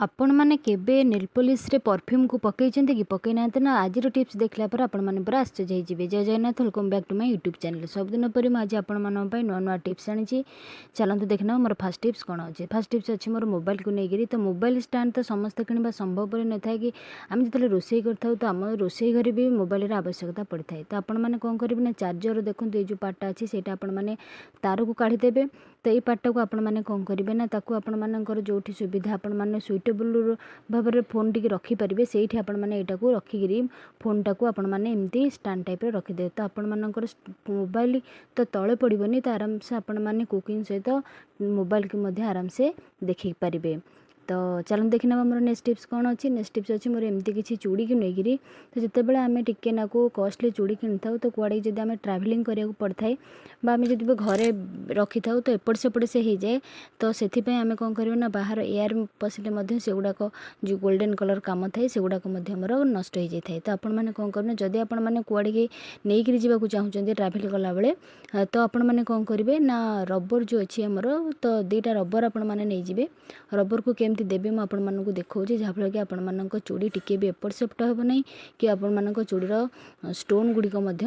ଆପଣମାନେ କେବେ ନେଲ୍ ପଲିସ୍ରେ ପରଫ୍ୟୁମ୍କୁ ପକାଇଛନ୍ତି କି? ପକାଇ ନାହାନ୍ତି ନା? ଆଜିର ଟିପ୍ସ ଦେଖିଲା ପରେ ଆପଣମାନେ ପୁରା ଆଶ୍ଚର୍ଯ୍ୟ ହେଇଯିବେ। ଜୟ Jagannath, welcome back to my YouTube channel. ସବୁଦିନ ପରି ମୁଁ ଆଜି ଆପଣମାନଙ୍କ ପାଇଁ ନୂଆ ନୂଆ ଟିପ୍ସ ଆଣିଛି। ଚାଲନ୍ତୁ ଦେଖିନେବା ମୋର ଫାର୍ଷ୍ଟ ଟିପ୍ସ କ'ଣ ଅଛି। ଫାର୍ଷ୍ଟ ଟିପ୍ସ ଅଛି ମୋର ମୋବାଇଲକୁ ନେଇକରି। ତ ମୋବାଇଲ ଷ୍ଟାଣ୍ଡ ତ ସମସ୍ତେ କିଣିବା ସମ୍ଭବ ନଥାଏ କି ଆମେ ଯେତେବେଳେ ରୋଷେଇ କରିଥାଉ, ତ ଆମ ରୋଷେଇ ଘରେ ବି ମୋବାଇଲର ଆବଶ୍ୟକତା ପଡ଼ିଥାଏ। ତ ଆପଣମାନେ କ'ଣ କରିବେ ନା, ଚାର୍ଜର ଦେଖନ୍ତୁ, ଏଇ ଯେଉଁ ପାର୍ଟଟା ଅଛି, ସେଇଟା ଆପଣମାନେ ତାରକୁ କାଢ଼ିଦେବେ। ତ ଏଇ ପାର୍ଟଟାକୁ ଆପଣମାନେ କ'ଣ କରିବେ ନା, ତାକୁ ଆପଣମାନଙ୍କର ଯେଉଁଠି ସୁବିଧା, ଆପଣମାନେ ସୁଇଟେବୁଲ୍ ଭାବରେ ଫୋନ୍ ଟିକେ ରଖିପାରିବେ, ସେଇଠି ଆପଣମାନେ ଏଇଟାକୁ ରଖିକିରି ଫୋନ୍ଟାକୁ ଆପଣମାନେ ଏମିତି ଷ୍ଟାଣ୍ଡ ଟାଇପ୍ର ରଖିଦେବେ। ତ ଆପଣମାନଙ୍କର ମୋବାଇଲ ତ ତଳେ ପଡ଼ିବନି, ତ ଆରାମସେ ଆପଣମାନେ କୁକିଂ ସହିତ ମୋବାଇଲକୁ ମଧ୍ୟ ଆରାମସେ ଦେଖିପାରିବେ। ତ ଚାଲନ୍ତୁ ଦେଖିନେବା ଆମର ନେକ୍ସଟ ଟିପ୍ସ କ'ଣ ଅଛି। ନେକ୍ସଟ ଟିପ୍ସ ଅଛି ମୋର ଏମିତି କିଛି ଚୁଡ଼ିକୁ ନେଇକିରି। ତ ଯେତେବେଳେ ଆମେ ଟିକେ ନାକୁ କଷ୍ଟଲି ଚୁଡ଼ି କିଣିଥାଉ, ତ କୁଆଡ଼େ ଯଦି ଆମେ ଟ୍ରାଭେଲିଂ କରିବାକୁ ପଡ଼ିଥାଏ ବା ଆମେ ଯଦି ବି ଘରେ ରଖିଥାଉ, ତ ଏପଟ ସେପଟ ସେ ହେଇଯାଏ। ତ ସେଥିପାଇଁ ଆମେ କ'ଣ କରିବା ନା, ବାହାର ଏୟାର ପଶିଲେ ମଧ୍ୟ ସେଗୁଡ଼ାକ ଯେଉଁ ଗୋଲ୍ଡେନ୍ କଲର୍ କାମ ଥାଏ, ସେଗୁଡ଼ାକ ମଧ୍ୟ ଆମର ନଷ୍ଟ ହେଇଯାଇଥାଏ। ତ ଆପଣମାନେ କ'ଣ କରିବେ ନା, ଯଦି ଆପଣମାନେ କୁଆଡ଼ିକି ନେଇକିରି ଯିବାକୁ ଚାହୁଁଛନ୍ତି ଟ୍ରାଭେଲ୍ କଲାବେଳେ, ତ ଆପଣମାନେ କ'ଣ କରିବେ ନା, ରବର ଯେଉଁ ଅଛି ଆମର, ତ ଦୁଇଟା ରବର ଆପଣମାନେ ନେଇଯିବେ। ରବରକୁ କେମିତି ଦେବେ ମୁଁ ଆପଣମାନଙ୍କୁ ଦେଖାଉଛି, ଯାହାଫଳରେ କି ଆପଣମାନଙ୍କ ଚୁଡ଼ି ଟିକେ ବି ଏପଟ ସେପଟ ହେବ ନାହିଁ କି ଆପଣମାନଙ୍କ ଚୁଡ଼ିର ଷ୍ଟୋନ୍ ଗୁଡ଼ିକ ମଧ୍ୟ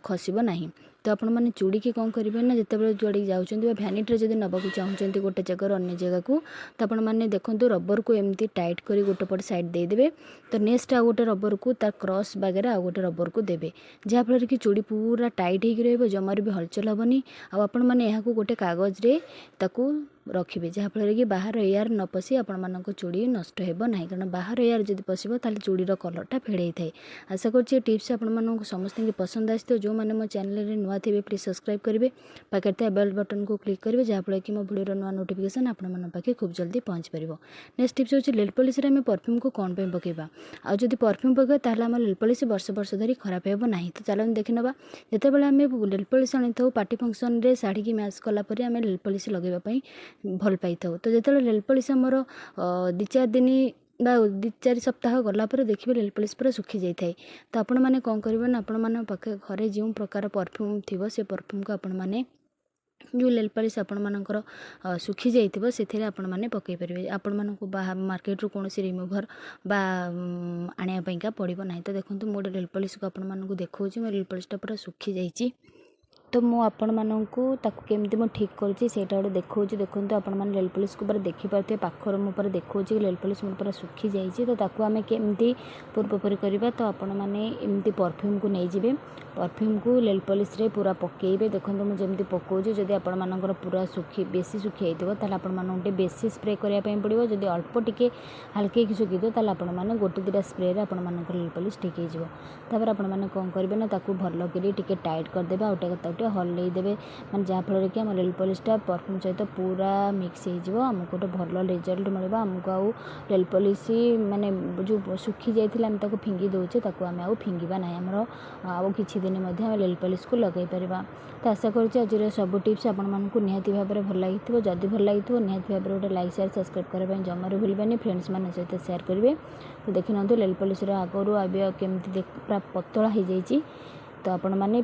ଖସିବ ନାହିଁ। ତ ଆପଣମାନେ ଚୁଡ଼ିକି କ'ଣ କରିବେ ନା, ଯେତେବେଳେ ଯୁଆଡ଼ିକି ଯାଉଛନ୍ତି ବା ଭ୍ୟାନିଟିରେ ଯଦି ନେବାକୁ ଚାହୁଁଛନ୍ତି ଗୋଟେ ଜାଗାରୁ ଅନ୍ୟ ଜାଗାକୁ, ତ ଆପଣମାନେ ଦେଖନ୍ତୁ, ରବରକୁ ଏମିତି ଟାଇଟ୍ କରି ଗୋଟେ ପଟ ସାଇଡ଼୍ ଦେଇଦେବେ। ତ ନେକ୍ସଟ ଆଉ ଗୋଟେ ରବରକୁ ତା କ୍ରସ୍ ବାଗରେ ଆଉ ଗୋଟେ ରବରକୁ ଦେବେ, ଯାହାଫଳରେ କି ଚୁଡ଼ି ପୁରା ଟାଇଟ୍ ହେଇକି ରହିବ, ଜମାରୁ ବି ହଲଚଲ ହେବନି। ଆଉ ଆପଣମାନେ ଏହାକୁ ଗୋଟେ କାଗଜରେ ତାକୁ ରଖିବେ, ଯାହାଫଳରେ କି ବାହାର ଏୟାର ନ ପଶି ଆପଣମାନଙ୍କ ଚୁଡ଼ି ନଷ୍ଟ ହେବ ନାହିଁ। କାରଣ ବାହାର ଏୟାର ଯଦି ପଶିବ, ତାହେଲେ ଚୁଡ଼ିର କଲର୍ଟା ଫେଡ଼୍ ହେଇଥାଏ। ଆଶା କରୁଛି ଏ ଟିପ୍ସ ଆପଣମାନଙ୍କୁ ସମସ୍ତଙ୍କୁ ପସନ୍ଦ ଆସିଥିବ। ଯେଉଁମାନେ ମୋ ଚ୍ୟାନେଲରେ ନୂଆ ଥିବେ, ପ୍ଲିଜ୍ ସବସ୍କ୍ରାଇବ୍ କରିବେ, ପାଖରେ ଥିବା ବେଲ୍ ବଟନ୍କୁ କ୍ଲିକ୍ କରିବେ, ଯାହାଫଳରେ କି ମୋ ଭିଡ଼ିଓର ନୂଆ ନୋଟିଫିକେସନ୍ ଆପଣମାନଙ୍କ ପାଖେ ଖୁବ୍ ଜଲ୍ଦି ପହଞ୍ଚିପାରିବ। ନେକ୍ସଟ ଟିପ୍ସ ହେଉଛି ନେଲ୍ ପଲିସ୍ରେ ଆମେ ପରଫ୍ୟୁମ୍କୁ କ'ଣ ପାଇଁ ପକାଇବା, ଆଉ ଯଦି ପରଫ୍ୟୁମ୍ ପକାଇବା ତାହେଲେ ଆମ ନେଲ୍ ପଲିସ୍ ବର୍ଷ ବର୍ଷ ଧରି ଖରାପ ହେବ ନାହିଁ। ତ ଚାଲନ୍ତୁ ଦେଖିନେବା। ଯେତେବେଳେ ଆମେ ନେଲ୍ ପଲିସ୍ ଆଣିଥାଉ, ପାର୍ଟି ଫଙ୍କସନ୍ରେ ଶାଢ଼ୀକି ମ୍ୟାଚ୍ କଲା ପରେ ଆମେ ନେଲ୍ ପଲିସ୍ ଲଗାଇବା ପାଇଁ ଭଲ ପାଇଥାଉ। ତ ଯେତେବେଳେ ନେଲ୍ ପଲିସ୍ ଆମର 2-4 ଦିନ ବା 2-4 ସପ୍ତାହ ଗଲା ପରେ ଦେଖିବେ ନେଲ୍ ପଲିସ୍ ପୁରା ଶୁଖି ଯାଇଥାଏ। ତ ଆପଣମାନେ କ'ଣ କରିବେ ନା, ଆପଣମାନଙ୍କ ପାଖେ ଘରେ ଯେଉଁ ପ୍ରକାର ପରଫ୍ୟୁମ୍ ଥିବ, ସେ ପରଫ୍ୟୁମ୍କୁ ଆପଣମାନେ ଯେଉଁ ନେଲ୍ ପଲିସ୍ ଆପଣମାନଙ୍କର ଶୁଖି ଯାଇଥିବ, ସେଥିରେ ଆପଣମାନେ ପକାଇ ପାରିବେ। ଆପଣମାନଙ୍କୁ ବା ମାର୍କେଟରୁ କୌଣସି ରିମୁଭର୍ ବା ଆଣିବା ପାଇଁକା ପଡ଼ିବ ନାହିଁ। ତ ଦେଖନ୍ତୁ, ମୁଁ ଗୋଟେ ନେଲ୍ ପଲିସ୍କୁ ଆପଣମାନଙ୍କୁ ଦେଖାଉଛି। ମୋ ନେଲ୍ ପଲିସ୍ଟା ପୁରା ଶୁଖି ଯାଇଛି, ତ ମୁଁ ଆପଣମାନଙ୍କୁ ତାକୁ କେମିତି ମୁଁ ଠିକ୍ କରୁଛି, ସେଇଟା ଗୋଟେ ଦେଖାଉଛି। ଦେଖନ୍ତୁ, ଆପଣମାନେ ନେଲ୍ ପଲିସ୍କୁ ପୁରା ଦେଖିପାରୁଥିବେ। ପାଖରୁ ମୁଁ ପୁରା ଦେଖାଉଛି କି ନେଲ୍ ପଲିସ୍ ମୋର ପୁରା ଶୁଖିଯାଇଛି। ତ ତାକୁ ଆମେ କେମିତି ପୂର୍ବ ପରି କରିବା? ତ ଆପଣମାନେ ଏମିତି ପରଫ୍ୟୁମ୍କୁ ନେଇଯିବେ, ପରଫ୍ୟୁମ୍କୁ ନେଲ୍ ପଲିସ୍ରେ ପୁରା ପକାଇବେ। ଦେଖନ୍ତୁ, ମୁଁ ଯେମିତି ପକାଉଛି। ଯଦି ଆପଣମାନଙ୍କର ପୁରା ଶୁଖି ବେଶୀ ଶୁଖି ଯାଇଥିବ, ତାହେଲେ ଆପଣମାନଙ୍କୁ ଟିକେ ବେଶୀ ସ୍ପ୍ରେ କରିବା ପାଇଁ ପଡ଼ିବ। ଯଦି ଅଳ୍ପ ଟିକେ ହାଲକେଇକି ଶୁଖିଥିବ, ତାହେଲେ ଆପଣମାନେ ଗୋଟେ ଦୁଇଟା ସ୍ପ୍ରେରେ ଆପଣମାନଙ୍କର ନେଲ୍ ପଲିସ୍ ଠିକ୍ ହେଇଯିବ। ତାପରେ ଆପଣମାନେ କ'ଣ କରିବେ ନା, ତାକୁ ଭଲ କରି ଟିକେ ଟାଇଟ୍ କରିଦେବେ ଆଉ ଟିକେ ତାକୁ ଟିକେ ହଲେଇ ଦେବେ, ମାନେ ଯାହାଫଳରେ କି ଆମ ନେଲ୍ ପଲିସ୍ଟା ପରଫ୍ୟୁମ୍ ସହିତ ପୁରା ମିକ୍ସ ହେଇଯିବ। ଆମକୁ ଗୋଟେ ଭଲ ରେଜଲ୍ଟ ମିଳିବ। ଆମକୁ ଆଉ ନେଲ୍ ପଲିସ୍ ମାନେ ଯେଉଁ ଶୁଖି ଯାଇଥିଲା ଆମେ ତାକୁ ଫିଙ୍ଗି ଦେଉଛେ, ତାକୁ ଆମେ ଆଉ ଫିଙ୍ଗିବା ନାହିଁ। ଆମର ଆଉ କିଛି ଦିନ ମଧ୍ୟ ଆମେ ନେଲ୍ ପଲିସ୍କୁ ଲଗାଇ ପାରିବା। ତ ଆଶା କରୁଛି ଆଜିର ସବୁ ଟିପ୍ସ ଆପଣମାନଙ୍କୁ ନିହାତି ଭାବରେ ଭଲ ଲାଗିଥିବ। ଯଦି ଭଲ ଲାଗିଥିବ, ନିହାତି ଭାବରେ ଗୋଟେ ଲାଇକ୍, ସେୟାର, ସବସ୍କ୍ରାଇବ୍ କରିବା ପାଇଁ ଜମାରୁ ଭୁଲିବେନି। ଫ୍ରେଣ୍ଡସ୍ମାନଙ୍କ ସହିତ ସେୟାର କରିବେ। ତ ଦେଖିନିଅନ୍ତୁ, ନେଲ୍ ପଲିସ୍ର ଆଗରୁ ଏବେ କେମିତି ପୁରା ପତଳା ହେଇଯାଇଛି। ତ ଆପଣମାନେ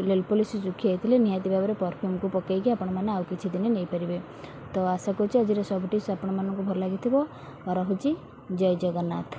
ନେଲ୍ ପଲିସ୍ ଶୁଖି ଯାଇଥିଲେ ନିହାତି ଭାବରେ ପରଫ୍ୟୁମ୍କୁ ପକାଇକି ଆପଣମାନେ ଆଉ କିଛି ଦିନ ନେଇପାରିବେ। ତ ଆଶା କରୁଛି ଆଜିର ସବୁ ଟିପ୍ସ ଆପଣମାନଙ୍କୁ ଭଲ ଲାଗିଥିବ। ରହୁଛି, ଜୟ ଜଗନ୍ନାଥ।